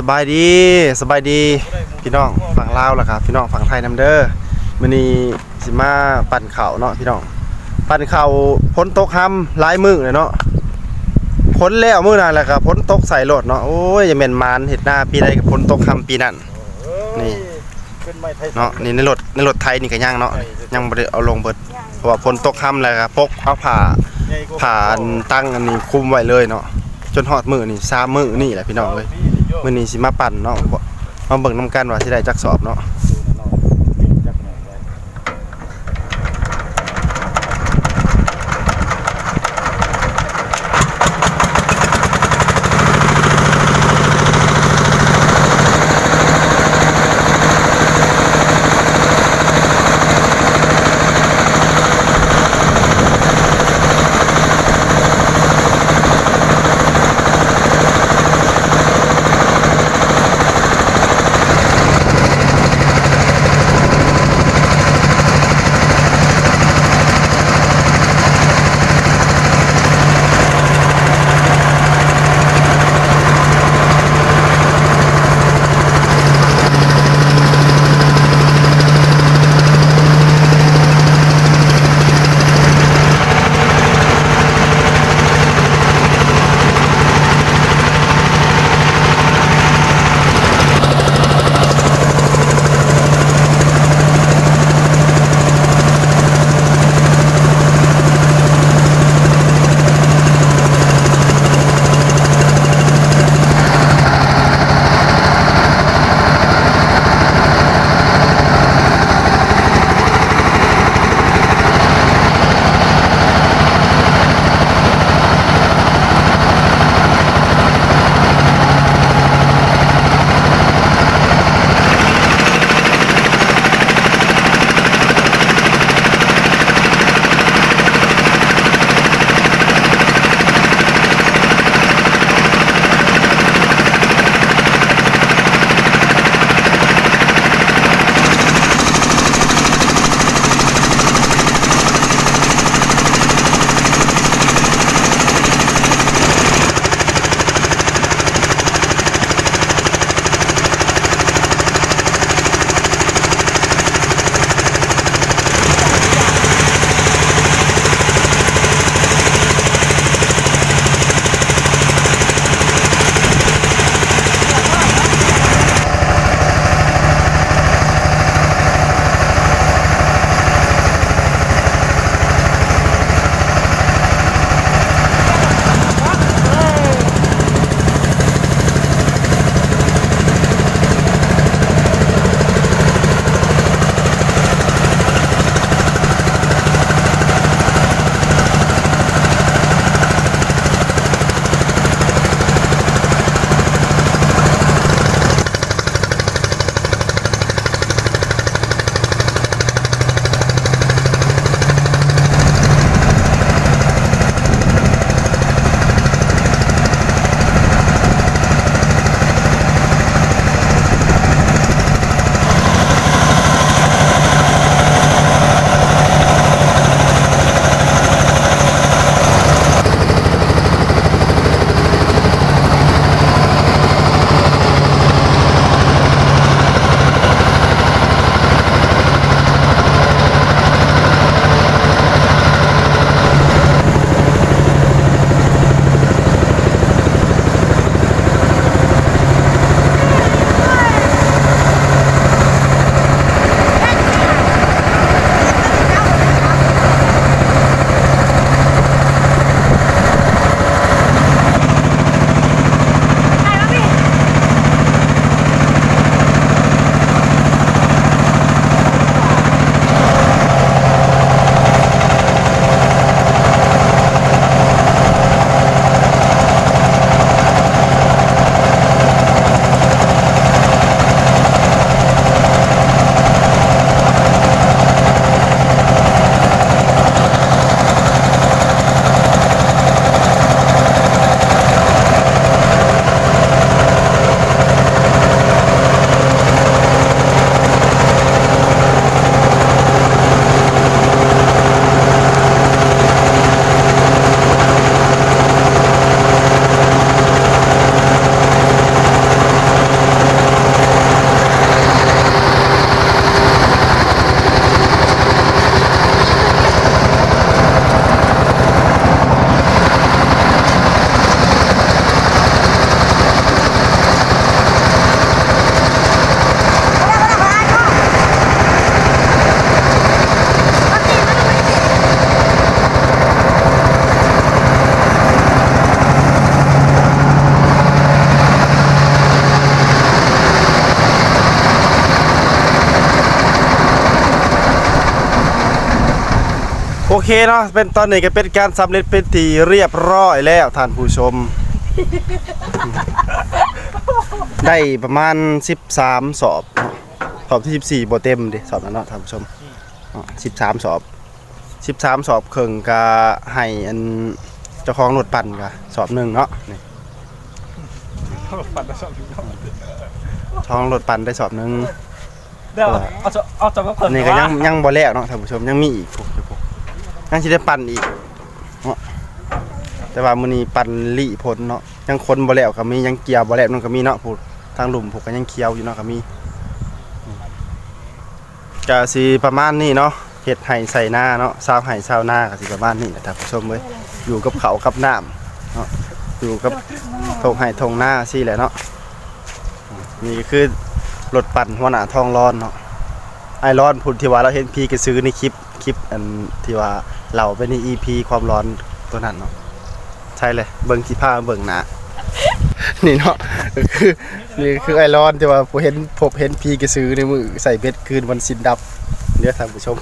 ສະບາຍດີ ສະບາຍດີພີ່ນ້ອງຝັ່ງລາວ ແລ້ວກໍພີ່ນ້ອງຝັ່ງໄທນຳເດີ. ມື້ນີ້ຊິມາປັ່ນເຂົ້າເນາະພີ່ນ້ອງ, ປັ່ນເຂົ້າ ຝົນຕົກຮຳຫຼາຍມື້ແລ້ວເນາະ, ຝົນແລ້ວມື້ນັ້ນ ແລ້ວກໍຝົນຕົກໃສ່ໂລດເນາະ. ໂອ້ຍ ຢ່າແມ່ນໝານ ເຮັດນາປີໃດກໍຝົນຕົກຮຳປີນັ້ນ. ນີ້ເນາະ ນີ້ໃນລົດ ໃນລົດໄຖນີ້ກໍຍັງເນາະ, ຍັງບໍ່ໄດ້ເອົາລົງເບິດ ເພາະວ່າຝົນຕົກຮຳ ແລ້ວກໍປົກເອົາຜ້າ ຜ້າອັນຕັງອັນນີ້ຄຸມໄວ້ເລີຍເນາະ. ຈົນຮອດມື້ນີ້ ສາມມື້ນີ້ແຫຼະພີ່ນ້ອງເອີຍ. ມື້ນີ້ຊິມາປັ່ນເນາະ, ມາເບິ່ງນຳກັນວ່າຊິໄດ້ຈັກສອບເນາະ. ໂອເຄເນາະ ເປັນ ຕອນນີ້ກໍເປັນການສຳເລັດເປັນທີ່ຮຽບຮ້ອຍແລ້ວທ່ານຜູ້ຊົມ. ໄດ້ປະມານສິບສາມສອບເນາະ ສອບທີສິບສີ່ບໍ່ເຕັມເດ້ ສອບນັ້ນເນາະທ່ານຜູ້ຊົມເນາະ ສິບສາມສອບ ສິບສາມສອບເຄິ່ງ ກະໃຫ້ອັນເຈົ້າຂອງລົດປັ່ນກະສອບໜຶ່ງເນາະ ນີ້ ເຈົ້າຂອງລົດປັ່ນໄດ້ສອບໜຶ່ງ. ດຽວ ເອີ ເອົາ ເອົາຈອກກັບເພິ່ນ ນີ້ກໍຍັງ ວ່າ ຍັງບໍ່ແລ້ວເນາະທ່ານຜູ້ຊົມ ຍັງມີອີກ ຍັງຊິໄດ້ປັ່ນອີກເນາະ ແຕ່ວ່າມື້ນີ້ປັ່ນລີ້ພົ້ນເນາະ ຍັງຂົນບໍ່ແລ້ວກໍມີ ຍັງເກຍບໍ່ແລ້ວນັ້ນກໍມີເນາະ ຜູ້ທາງລຸ່ມຜູ້ກໍຍັງຂຽວຢູ່ເນາະ ກໍມີ ກໍຊິປະມານນີ້ເນາະ ເຮັດໄຮ່ໄຖນາເນາະ ຊາວໄຮ່ຊາວນາກໍຊິປະມານນີ້ແຫຼະທ່ານຜູ້ຊົມເອີຍ ຢູ່ກັບເຂົ້າກັບນ້ຳເນາະ ຢູ່ກັບທົ່ງໄຮ່ທົ່ງນາຊີ້ແຫຼະເນາະ. ນີ້ກໍຄືລົດປັ່ນຫົວໜ້າທອງລອນເນາະ ອ້າຍລອນຜູ້ທີ່ວ່າລາວເຫັນຜີກະສືໃນຄລິບ ຄລິບອັນທີ່ວ່າເລົ່າໄປໃນອີພີຄວາມຫຼອນຕົວນັ້ນເນາະ ໃຊ່ເລີຍ ເບິ່ງ ຊິພາເບິ່ງໜ້າ ນີ້ເນາະ ກໍຄື ນີ້ກໍຄືອ້າຍລອນທີ່ວ່າຜູ້ເຫັນ ພົບເຫັນຜີກະສືໃນມື້ໃສ່ເບັດຄືນວັນສິນດັບເດີທ່ານຜູ້ຊົມ.